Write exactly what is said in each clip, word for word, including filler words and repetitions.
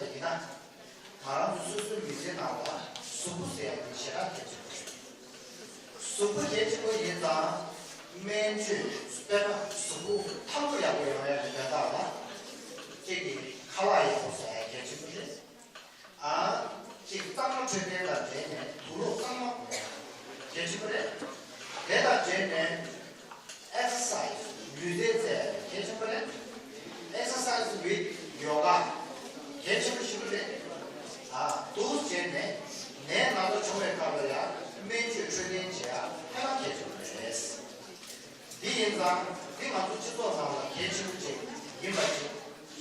ཡིན་ན། ང་རང་ཚོ་སོ་སོའི་མི་ཚེའི་ནང་ལ་གཟུགས་པོ་ཟེར་ཡ་དེ་ཞེ་དྲག་གལ་ཆེན་པོ་རེད། གཟུགས་པོ་གལ་ཆེན་པོ་ཡིན་ཙང་། སྨན་བཅོས་དཔེར་ན་གཟུགས་པོ་ཐང་པོ་ཡག་པོ་ཡོང་ཡ་གི་དོན་དག་ལ། གཅིག་གི་ཁ་ལག་ཡག་པོ་ཟ་ཡ་གལ་ཆེན་པོ་རེད། ཨ། གཅིག་གཙང་མ་འཕྲོད་བསྟེན་དང་འབྲེལ་ནས་དུག་སློག་གཙང་མ་དགོས་ཡ་གལ་ཆེན་པོ་རེད། དེ་དང་འབྲེལ་ནས། Exercise ལུས་རྩལ་རྩེད་གལ་ཆེན་པོ་རེད། Exercise with yoga གལ་ཆེན་པོ་ཞིག་རེད། ཨ། འདུག་བྱས་ནས་ནད་ན་ཚ་བྱུང་བའི་སྐབས་ལ་ཡང་སྨན་བཅོས་འཕྲོད་བསྟེན་བྱེད་ཡ་ཧ་ཅང་གལ་ཆེན་པོ་རེད། འདི་ཡིན་ཙང་འདི་ང་ཚོ་སྤྱི་ཚོགས་ནང་ལ་གལ་ཆེན་པོ་ཅིག་ཡིན་པ་ཅིག་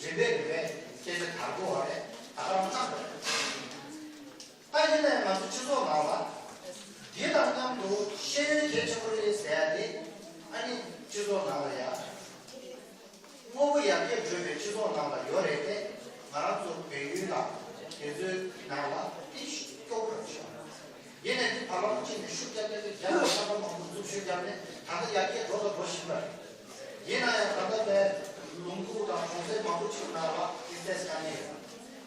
རིམ་པས་རིམ་པས་སྐད་ཆ་དར་གོ་བ་རེད། ད་ག་རང་གནང་དགོས་རེད། ད་ཡིན་ནའི་ང་ཚོ་སྤྱི་ཚོགས་ནང་ལ། འདི་དང་མཉམ་དུ་ཤེས་ཡོན་གལ་ཆེན་པོ་རེད་ཟེར་ཡ་དེ། ཨ་ནི་སྤྱི་ཚོགས་ནང་ལ་ཡ། དངོས་པོ་ཡར་རྒྱས་འགྲོ་བའི་སྤྱི་ཚོགས་ནང་ལ་ཡོད་རེད་དེ། ང་རང་ཚོ་བལ་ཡུལ་དང་དེ་ཚོའི་ནང་ལ་དེ་སྐྱོ་པོ་རེད་ཤག་ཡིན་ནའི་དེ་བར་ལམ་གཅིག་ནས་ཤུགས་རྒྱབ་རྒྱབ་ཏེ་རྒྱ་ལ་ས་ཁོངས་མང་པོ་འཛུགས་ཤུགས་བརྒྱབ་ནས་ད་ལྟ་ཡར་རྒྱས་འགྲོ་དང་འགྲོ་བཞིན་པ་རེད། ཡིན་ན་ཡང་ད་ལྟ་བའི་ལུང་ཁུག་དང་གྲོང་གསེབ་མང་པོ་ཅིག་ནང་ལ་དེ་ཚད་དཀའ་ངལ་ཡོད།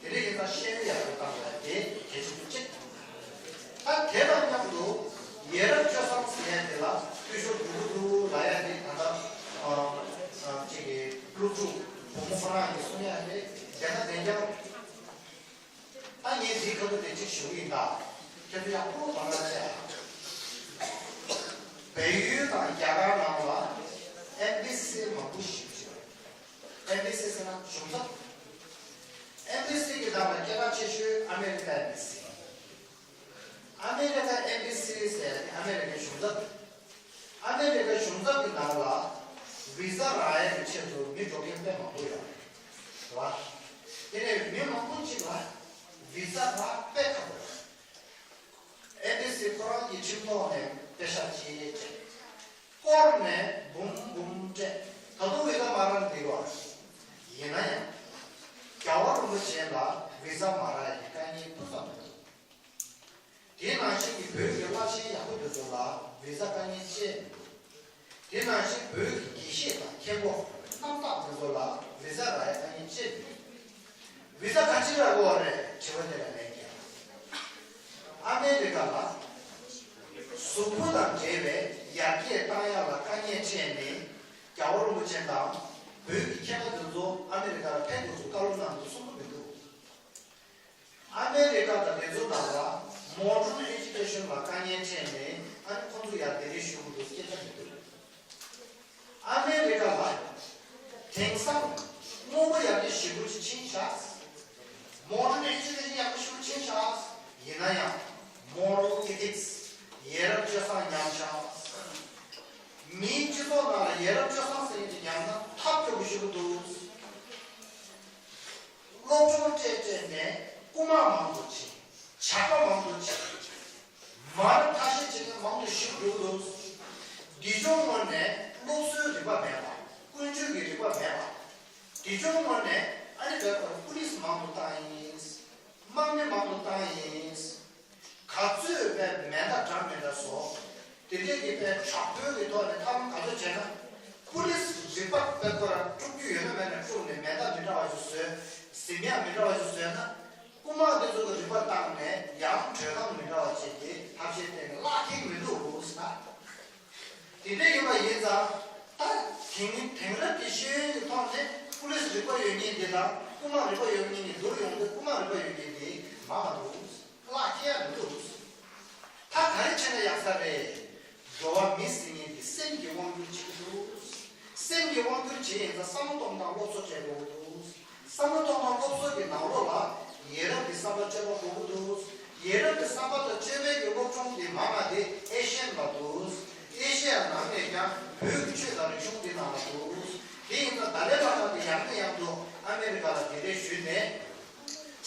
དེ་འདྲ་ཡིན་ཙང་ཤེས་ཡོན་ཡག་པོ་བཏང་དགོས་དེ་གལ་ཆེན་པོ་གཅིག་ད་དེ་དང་མཉམ་དུ་ཡ་རབས་སྤྱོད་བཟང་ཟེར་ཡ་དེ་ལ་འཐུས་ཤོར་འགྲོ་གི་འདུག་ལབ་ཡ་དེ་ད་ལྟ་ཨ་ཨ་གཅིག་གི་སློབ་ཕྲུག་བུ་མོ་ཁོ་རང་གིས་གསུང་ཡ་དེ་བདེན་ན་བདེན་རྐྱང་། ད་ངས་འདིའི་ཁ་ཐུག་དེ་གཅིག་ཞུ་གི་ཡིན་ད། ཁྱེད་ཚོ་ཡག་པོ་གོ་ན་བྱས། བལ་ཡུལ་དང་རྒྱ་གར་ནང་ལ་ཨེམ་བྷི་སི་མང་པོ་ཞིག་ཡོད། ཨེམ་བྷི་སི་ཟེར་ན་གཞུང་ཚབ། ཨེམ་བྷི་སི་གི་ནང་ལ་སྐད་གྲགས་ཆེ་ཤོས་ཨ་མེ་རི་ཀ་ཨེམ་བྷི་སི། ཨ་མེ་རི་ཀ་ཨེམ་བྷི་སི་ཟེར་ཡ་དེ་ཨ་མེ་རི་ཀའི་གཞུང་ཚབ། ཨ་མེ་རི་ཀའི་གཞུང་ཚབ་ཀྱི་ནང་ལ་བི་ཟ་རག་ཡ་གི་ཆེད་དུ་མི་འགྲོ་མཁན་དཔེ་མང་པོ་ཡོད་རེད་བ། དེ་ནས་མི་མང་པོ་ཅིག་ལ་བི་ཟ་རག་དཔེ་ཁག་པོ་རེད། ཨེམ་བྷི་སི་ཁོ་རང་གི་ཁྲིམས་ཐོག་ནས་པེ་ཤག་ཅིག་སྤྲད། སྐོར་ནས་འབུམ་འབུམ་སྤྲད། ད་དུང་བི་ཟ་མ་རག་འདི་བ། ཡིན་ན་ཡང་། རྒྱལ་བ་རིན་པོ་ཆེ་ལ་བི་ཟ་མ་རག་ཡ་གི་དཀའ་ངལ་སྤུ་ཙམ་མི་འདུག་དེ་ནང་བཞིན་གྱི་བོད་ཀྱི་བླ་ཆེན་ཡག་པོ་དེ་ཚོ་ལ་བི་ཟ་དཀའ་ངལ་ཅི་ཡང་མི་འདུག་དེ་ནང་བཞིན་བོད་ཀྱི་དགེ་བཤེས་དང་མཁན་པོ་རྣམ་དག་དེ་ཚོ་ལ་བི་ཟ་རག་ཡ་དཀའ་ངལ་ཅི་ཡང་མི་འདུག་བི་ཟ་ག་ཅི་རག་དགོས་པ་རེད་དྲི་བ་དེ་ལ་ལན་རྒྱག་ཨ་མེ་རི་ཀ་ལ་གཟུགས་པོ་དང་འབྲེལ་བའི་ཡར་རྒྱས་བཏང་ཡ་ལ་དཀའ་ངལ་འཕྲད་ནས་རྒྱལ་བ་རིན་པོ་ཆེ་དང་བོད་ཀྱི་མཁས་པ་དེ་ཚོ་ཨ་མེ་རི་ཀ་ལ་ཕེབས་དགོས་ཚུལ་བཀའ་སློབ་གནང་འདུག་གསུང་གི་མི་འདུག་ཨ་མེ་རི་ཀ་དང་དེ་ཚོ་ནང་ལ་modern education ལ་དཀའ་ངལ་འཕྲད་ནས་ཨ་ནི་ཁོང་ཚོ་ཡར་གདན་འདྲེན་ཞུ་དགོས་འདུག་སྐད་ཆ་མི་འདུག་ཨ་མེ་རི་ཀ་ལ་དེང་སང་དངོས་པོ་ཡར་རྒྱས་ཞེ་པོ་ཅིག་ཕྱིན་ཤག modern education ཡག་པོ་ཞེ་པོ་ཕྱིན་ཤག་ཡིན་ན་ཡང་moral ethics ཡ་རབས་སྤྱོད་བཟང་ཉམས་ཤག་མིའི་སྤྱི་ཚོགས་ནང་ལ་ཡ་རབས་སྤྱོད་བཟང་ཟེར་མཁན་ཅིག་ཉམས་ན་ཐབས་སྐྱོ་པོ་ཞེ་པོ་འདུག་སློབ་སྦྱོང་སྤྲད་སྤྲད་ནས་རྐུ་མ་མང་དུ་བྱེད། ཇག་པ་མང་དུ་བྱེད། མ་རབས་ཐ་ཤལ་བྱེད་མཁན་མང་དུ་ཞིག་འགྲོ་གི་འདུག་འདི་ཚོའི་ངོས་ནས་སློབ་གསོའི་རིག་པ་མེད་པ། ཀུན་སྤྱོད་ཀྱི་རིག་པ་མེད་པ། འདི་ཚོའི་ངོས་ནས་ཨ་ནི་བོད་པར་པུ་ལིས་མང་དུ་བཏང་ཡིན། དམག་མི་མང་དུ་བཏང་ཡིན། ག་ཚོད་བས་མེ་མདའ་འདྲ་མི་འདྲ་བཟོ། དེ་འདྲས་ཀྱི་བས་དྲག་པོའི་གི་ཐོག་ནས་ཐབས་ལམ་ག་ཚོད་བྱས་ན། པུ་ལིས་རིག་པ་དཔེ་ཁོ་ར་དཀྲུག་རྒྱུ་ཡོད་ན་མེད་ན་དཀྲུག་ནས་མེ་མདའ་མི་འདྲ་བ་ཞིག་བཟོས། གཟིམ་ཡག་མི་འདྲ་བ་ཞིག་བཟོས་ན། རྐུ་མ་དེ་ཚོ་གི་རིག་པ་བཏང་ནས་ཡང་དྲོད་ཁང་མི་འདྲ་བ་བྱས་ཏེ་ཐབས་ཤེས་བཏོན་ནས་བརླག་ཁྱེར་མི་འདུག་ཟེར། དེ་འདྲ་ཡིན་པ་ཡིན་ཙང་། ད་དེང་དེང་རབས་ཀྱི་ཤེས་ཡོན་གྱི་ཐོག་ནས་པུ་ལིས་རིག་པ་ཡོད་མཁན་དེ་དང་རྐུ་མ་རིག་པ་ཡོད་མཁན་གཉིས་བསྡུར་ཡོང་དུས་རྐུ་མ་རིག་པ་ཡོད་མཁན་དེ་མང་བ་འདུག་བརླག་ཁྱེར་ཡག་མི་འདུག་ད་ག་རེ་བྱས་ན་ཡག་ས་རེད། འགྲོ་བ་མི་ཟེར་མཁན་དེ་སེམས་ཀྱི་དབང་སྒྱུར་བྱེད་ཀྱི་འདུག་སེམས་ཀྱི་དབང་སྒྱུར་བྱེད་ཡིན་ཙང་བསམ་བློ་གཏོང་སྟངས་སློབ་གསོ་བྱེད་དགོས་ཀྱི་འདུག་བསམ་བློ་གཏོང་སྟངས་སློབ་གསོ་གི་ནང་ལོགས་ལ་ཡ་རབས་ཀྱི་བསམ་པ་སྤྱོད་པ་དགོས་ཀྱི་འདུག་ཡ་རབས་ཀྱི་བསམ་པ་དང་སྤྱོད་པའི་གི་སློབ་སྦྱོང་དེ་མང་བ་དེ་ཨེ་ཤི་ཡན་ལ་འདུག་ཨེ་ཤི་ཡ་ནང་ནས་ཀྱང་བོད་ཀྱི་ཆོས་དང་རིག་གཞུང་དེ་ནང་ལ་འདུག་དེ་ཡིན་ཙང་ཏཱ་ལའི་བླ་མ་དེ་ཡང་ནས་ཡང་དུ་ཨ་མེ་རི་ཀ་ལ་གདན་འདྲེན་ཞུས་ནས།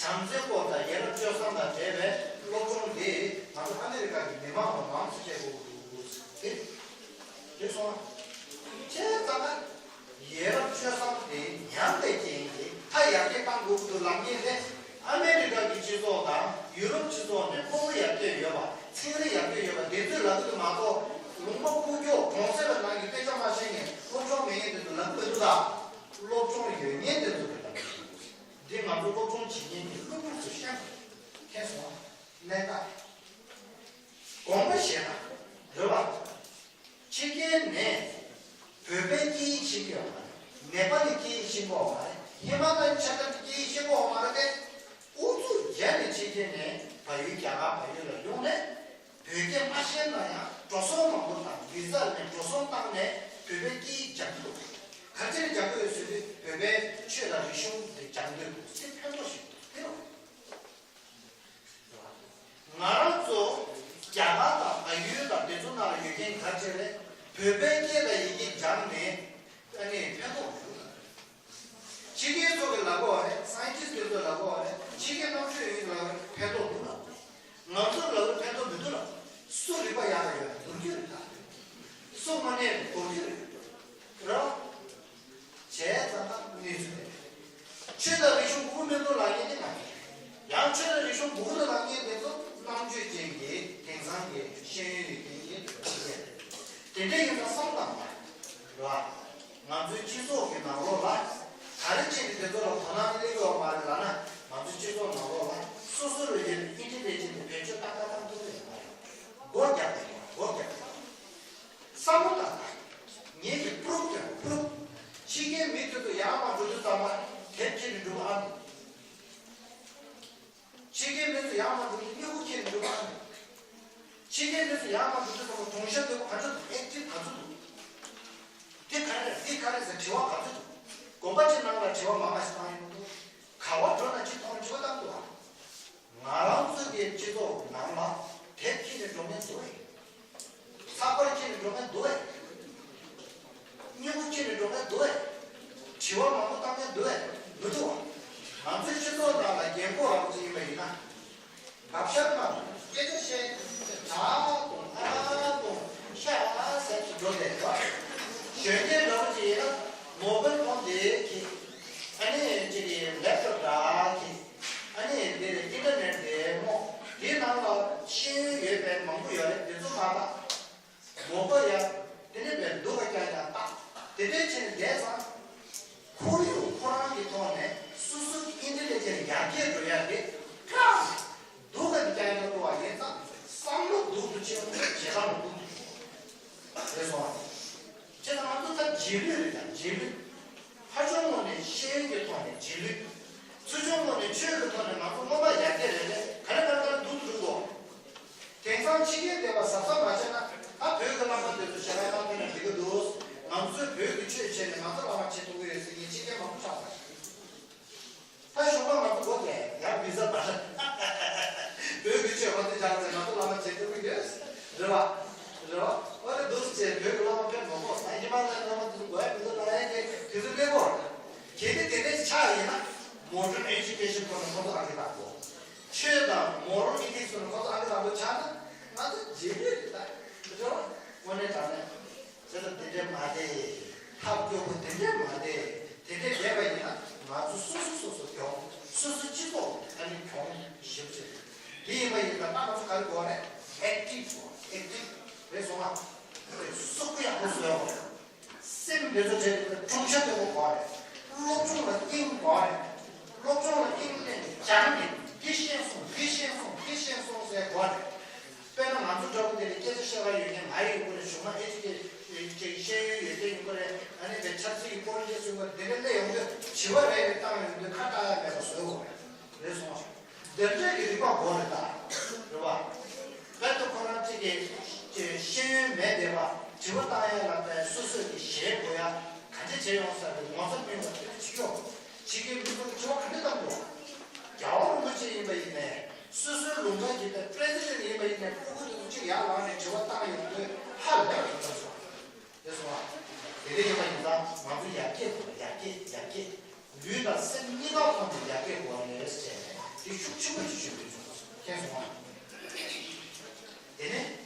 བྱམས་བརྩེའི་སྐོར་དང་ཡ་རབས་སྤྱོད་བཟང་དང་འབྲེལ་བའི་སློབ་སྦྱོང་འདི་ང་ཚོ་ཨ་མེ་རི་ཀ་གི་མི་མང་ལ་མང་ཙམ་བྱེད་དགོས་ཀྱི་འདུག་ཟེར། དེ་སོང་བྱས་ཙང་ན་ཡ་རབས་སྤྱོད་བཟང་དེ་ཉམས་པའི་རྐྱེན་གྱིས་ད་ཡར་རྒྱས་གཏང་དགོས་ཀྱི་འདུག་ལབ་མཁན་དེ་ཨ་མེ་རི་ཀ་གི་སྤྱི་ཚོགས་དང་ཡུ་རོབ་སྤྱི་ཚོགས་ནས་དངོས་པོ་ཡར་རྒྱས་ཡོད་པ་ཚན་རིག་ཡར་རྒྱས་ཡོད་པ་དེ་ཚོས་ལབ་ཀྱི་འདུག་མ་གཏོགས་ལུང་པ་ཁུག་ཀྱོག་གྲོང་གསེབ་ནང་གི་དཔེ་ཆ་མ་ཤེས་མཁན་སློབ་སྦྱོང་མེད་མཁན་དེ་ཚོས་ལབ་ཀྱི་མི་འདུག་ད་སློབ་སྦྱོང་ཡོད་མཁན་དེ་ཚོ་གིས་ལབ་ཀྱི་འདུག་འདི་ང་ཚོ་སློབ་སྦྱོང་བྱེད་མཁན་གྱི་ ནེ་པ་ལི་སྐད་ཡིག་ཤེས་ཀྱི་ཡོད་མ་རེད། ཧི་མ་ལ་ཡའི་ཆ་ལ་སྐད་ཡིག་ཤེས་ཀྱི་ཡོད་མ་རེད་དེ། ཨུ་ཚུགས་བརྒྱབ་ནས་ཕྱི་རྒྱལ་ནས་བལ་ཡུལ། རྒྱ་གར་བལ་ཡུལ་ལ་ཡོང་ནས། བོད་སྐད་མ་ཤེས་ན་ཡང་འགྲོ་སོང་མང་པོ་བཏང་། བི་ཛ་ནས་འགྲོ་སོང་བཏང་ནས་བོད་པའི་སྐད་ཡིག་སྦྱང་གི་འདུག་ག་ཚོད་སྦྱང་གི་ཡོད་ཟེར་དུས། བོད་པའི་ཆོས་དང་རིག་གཞུང་དེ་སྦྱང་འདོད་འདུག་ཟེར། ཕན་ཐོགས་ཤིག་འདུག་དེ་རེད། ང་རང་ཚོ་རྒྱ་གར་དང་བལ་ཡུལ་དང་དེ་ཚོ་ནང་ལ་ཡོད་མཁན་ག་ཚོད་རེད། བོད་པའི་སྐད་དང་ཡི་གེ་སྦྱངས་ནས་ཨ་ནི་ཕན་ཐོགས་ཡོད། ཕྱི་རྒྱལ་ཚོ་གི་ལབ་དགོས་རེད། སའེན་ཊིསི་ཊི་དེ་ཚོ་ལབ་དགོས་རེད། ཕྱི་རྒྱལ་རྣམ་དཔྱོད་ཡོད་ལ་ཕན་ཐོགས་འདུག་ལ། ང་ཚོ་ལ་ཕན་ཐོགས་མི་འདུག་ལ། སུ་རིག་པ་ཡག་ག་ཡོད་ན་འདུག་རྒྱུ་རེད་ད། སུ་དངོས་གནས་འདུག་རྒྱུ་རེད། རེད་བ། བྱས་ཙང་ད་གནས་ཚུལ་དེ་རེད། ཆོས་དང་རིག་གཞུང་གོང་མ་མི་འདུག་ལབ་མཁན་དེ་ང་རེད། ཡང་ཆོས་དང་རིག་གཞུང་གོང་མ་འདུག་ལབ་མཁན་དེ་ཚོ་རྣམ་དཔྱོད་ཅན་གྱི་དེང་སང་གི་ཤེས་ཡོན་ཡོད་མཁན་གྱི་ཕྱི་རྒྱལ་རེད། དེ་འདྲ་ཡིན་ཙང་བསམ་བློ་བཏང་དགོས་རེད་བ། ང་ཚོའི་སྤྱི་ཚོགས་ཀྱི་ནང་ལོགས་ལ། ག་རེ་བྱས་ནས་དེ་ཚོ་ལ་དོ་སྣང་སླེབས་ཡོད་མ་རེད་ལབ་ན། ང་ཚོའི་སྤྱི་ཚོགས་ནང་ལོགས་ལ་སོ་སོ་ལ་ཡོད་པའི་ཨིན་ཊེ་ལི་ཇེན་ཊི་དེ་བེད་སྤྱོད་ཏག་ཏག་བཏང་ཐུབ་ཀྱི་ཡོད་མ་རེད། སྒོ་རྒྱག་དགོས་རེད། སྒོ་རྒྱག་དགོས་རེད། བསམ་བློ་བཏང་དང་། ངེད་ཀྱི་པུ་རུབ་དེ་པུ་རུབ། ཕྱི་རྒྱལ་མི་དེ་ཚོ་ཡར་མར་འགྲོ་དུས་ཙམ་པ་དེབ་ཁྱེར་ནས་འགྲོ་གི་ཨ་འདུག་ཕྱི་རྒྱལ་མི་ཚོ་ཡར་མར་འགྲོ་དུས་སྨྱུ་གུ་ཁྱེར་ནས་འགྲོ་གི་ཨ་འདུག་ཕྱི་རྒྱལ་མི་ཚོ་ཡར་མར་འགྲོ་དུས་ཙམ་པ་གྲུང་ཤ་དེ་ག་ཚོད་འདུག་ཨེག་ཊིབ་ག་ཚོད་འདུག་དེ་ག་རེ་རེད། འདི་ག་རེ་ཟེར་དྲི་བ་ག་ཚོད་འདུག་དགོན་པ་གཅིག་ནང་ལ་དྲི་བ་མང་ང་ཞིག་བཏང་ཡོང་གི་འདུག་ག་བ་འགྲོ་ན་གཅིག་མཐོང་དྲི་བ་བཏང་འདུག་ཨ། ང་རང་ཚོ་གི་སྤྱི་ཚོགས་ནང་ལ་དེབ་ཁྱེར་ནས་འགྲོ་མཁན་འདུག་གས། ཚགས་པར་ཁྱེར་ནས་འགྲོ་མཁན་འདུག་གས། སྨྱུ་གུ་ཁྱེར་ནས་འགྲོ་མཁན་འདུག་གས། དྲི་བ་མང་པོ་བཏང་མཁན་འདུག་གས། མི་འདུག་གས། ང་ཚོའི་སྤྱི་ཚོགས་ནང་ལ་རྒན་གོག་རང་ཚོ་ཡིན་པ་ཡིན་ན། སྐབས་ཤར་མ་སྐད་ཆ་བཤད་དྲག་དང་ཨ་དང་ཤ་ཟེར་གྱི་འགྲོ་བསྡད་པ། གཞོན་སྐྱེས་འདྲ་པོ་ཅིག་ཡིན་ན་མོ་བེལ་ཕོན་དེ་གི། ཨ་ནི་ཅིག་གི་ལེབ་ཊོབ་འདྲ་གི། ཨ་ནི་དེ་ཨིན་ཊར་ནེཊ་དེ་མོ། དེའི་ནང་ལ་ཤེས་ཡོན་ཡོད་པའི་མང་པོ་ཡོད་རེད། དེ་ཚོ་མ་བལྟ། མོ་པ་ཡ། དེ་ནས་བས་སྡུག་ག་རྐྱང་རྐྱང་བལྟ། དེ་འདྲའི་བྱས་ནས་བསྡད་ཙང་། ཁོར་ཡུག་ཁོ་རང་གི་ཐོག་ནས་སོ་སོ་གི་ཨིན་ཊེ་ལི་ཇེན་ཊི་ཡར་རྒྱས་འགྲོ་ཡ་དེ་ཀ་སྡུག་ག་རྐྱང་རྐྱང་འགྲོ་བ་ཡིན་ཙང་བསམ་བློ་སྡུག་ཏུ་ཆེ་བ་ཞེ་དྲག་མ་སྡུག་ཏུ་ཆེ་བ་རེད་སོང་བ། བྱས་ཙང་ང་ཚོ་ད་རྗེས་ལུས་རེད། ད་རྗེས་ལུས། ཕར་ཕྱོགས་ངོས་ནས་ཤེས་ཡོན་གྱི་ཐོག་ནས་རྗེས་ལུས། ཚུར་ཕྱོགས་ངོས་ནས་ཆོས་ཀྱི་ཐོག་ནས་ང་ཚོ་སྔོན་མ་ཡར་རྒྱས་རེད་རེད། ག་རེ་ག་རེ་ག་རེ་སྡུག་ཏུ་འགྲོ་གི་འདུག་དེང་སང་ཕྱི་རྒྱལ་བསྡད་པ་གཟབ་གཟབ་མ་བྱས་ན། ད་བོད་ཀྱི་བླ་མ་དེ་ཚོ་ཞལ་ལག་བཏང་ཐུབ་ན་འགྲིག་གི་འདུག་ང་ཚོས་བོད་ཀྱི་ཆོས་བྱས་ནས་ང་ཚོ་བླ་མ་བྱེད་ཐུབ་ཀྱི་ཡོད་ཟེར་མཁན་ཕྱི་རྒྱལ་མང་པོ་ཆགས་སོང་། ད་གཞུག་མ་ང་ཚོ་སྒོ་རྒྱག་ཡ་བི་ཟ་དང་། བོད་ཀྱི་ཆོས་ང་ཚོས་སྦྱངས་ཚེ་ང་ཚོ་བླ་མ་བྱེད་ཐུབ་ཀྱི་ཡོད། རེད་བ། རེད་བ། ཨོ་རེད། འདུག་སེ་བྱས་བོད་ཀྱི་བླ་མ་ཕེབས་མ་དགོས། ད་ཧི་མ་ལ་ཡའི་བླ་མ་དེ་ཚོ་དགོས་ཡ་མི་འདུག་ལབ་ཡ་དེ་དུས་ཚོད་སླེབས་ཡོད་རེད། གལ་ཏེ་དེ་འདྲ་ཆགས་ཡིན་ན། མོ་ཌརན་ཨེ་ཇུ་ཀེ་ཤན་ཐོག་ནས་ཁོ་ཚོ་ཨ་ཁེ་བཏང་དགོས། ཆོས་དང་མོ་རལ་ཨི་ཐིག་སི་ཐོག་ནས་ཁོ་ཚོ་ཨ་ཁེ་བཏང་དགོས་ཆགས་ན། ང་ཚོ་རྗེས་ལུས་རེད་ད། རེད་བ། དངོས་གནས་དྲང་གནས། བྱས་ཙང་དེ་འདྲས་མ་བསྡད། ཐབས་སྐྱོ་པོ་དེ་འདྲས་མ་བསྡད། དེ་འདྲས་བསྡད་པ་ཡིན་ན་ང་ཚོ་སོ་སོ་སོ་སོ་གྱོང་། སོ་སོའི་སྤྱི་ཚོགས་ཨ་ནི་གྱོང་ཞེ་པོ་ཅིག་རེད། དེ་ཡིན་པ་ཡིན་ན་ད་ང་ཚོ་ག་རེ་དགོས་རེད། ཨེག་ཊིབ་དགོས། ཨེག་ཊིབ་རེད་སོང་ང་། སོ་སོ་ཡག་པོ་བཟོ་ཡག་དགོས་རེད། སེམས་འདི་ཚོ་བྱས་ཏེ་ཁྲུང་ཤ་ལྟ་བུ་དགོས་རེད། སློབ་སྦྱོང་ལ་དབྱིངས་དགོས་རེད། སློབ་སྦྱོང་ལ་དབྱིངས་ནས་སྦྱངས་ནས་འདི་ཤེས་སོང་། འདི་ཤེས་སོང་། འདི་ཤེས་སོང་ཟེར་དགོས་རེད། དཔེར་ན་ང་ཚོ་འདྲ་པོ་དེ་ལ་སྐད་ཆ་བཤད་པ་ཡོད་མཁན་མ་ཡིན་པ་རེད། གཞུག་མ་ཨེ་ཇུ་ཀེ་ཤན་ཤེས་ཡོན་ཡོད་མཁན་ཡིན་པ་རེད། ཨ་ནི་དེ་ཆབ་སྲིད་ཀྱི་སྐོར་རྒྱག་ཟེར་བ་དེ་འདྲ་སླེབས་ཡོང་དུས་དྲི་བ་རེ་རེ་བཏང་ཡོང་དུས་ཁ་བཏགས་ཡ་མེད་པ་བཟོ་དགོས་རེད། རེད་སོང་ང་། འདི་འདྲ་གི་རིག་པ་དགོས་རེད་ད། རེད་བ། རྦད་དེ་ཁོ་རང་གཅིག་གི་ཤེས་ཡོན་མེད་བསྡད་པ། དྲི་བ་བཏང་ཡ་ལ་བས་སོ་སོ་གི་ཞེན་དགོས་ཡ། ག་འདྲ་བྱས་ཡོང་ས་རེད། ངོ་ཚ་མིན་པ་དེ་འདྲ་བྱེད་ཀྱི་ཡོད། ཕྱི་རྒྱལ་མི་ཚོ་གི་དྲི་བ་ག་འདྲ་བཏང་འདུག་རྒྱལ་བ་རིན་པོ་ཆེ་ཡིན་པ་ཡིན་ནའི། སོ་སོའི་ལུང་པ་གི་པྲེ་སི་ཌེན་ཊི་ཡིན་པ་ཡིན་ནའི། སྤུ་གུ་དེ་ཚོ་གཅིག་ཡར་ལངས་ནས་དྲི་བ་བཏང་ཡོང་དུས་ཧ་ལས་པ་ཡིན་ཙང་སོང་། དེ་སོང་ང་། དེ་འདྲ་ཡིན་པ་ཡིན་ཙང་ང་ཚོ་ཡར་རྒྱས་དགོས། ཡར་རྒྱས། ཡར་རྒྱས། ལུས་དང་སེམས་གཉིས་ཀ་ཐོག་ནས་ཡར་རྒྱས་དགོས་རེད་ཟེར་ནས་དེ་ཤུགས་ཆེན་པོ་ཞིག་ཞུ་དགོས་བྱུང་སོང་། མཁྱེན་སོང་ང་། དེ་ནས་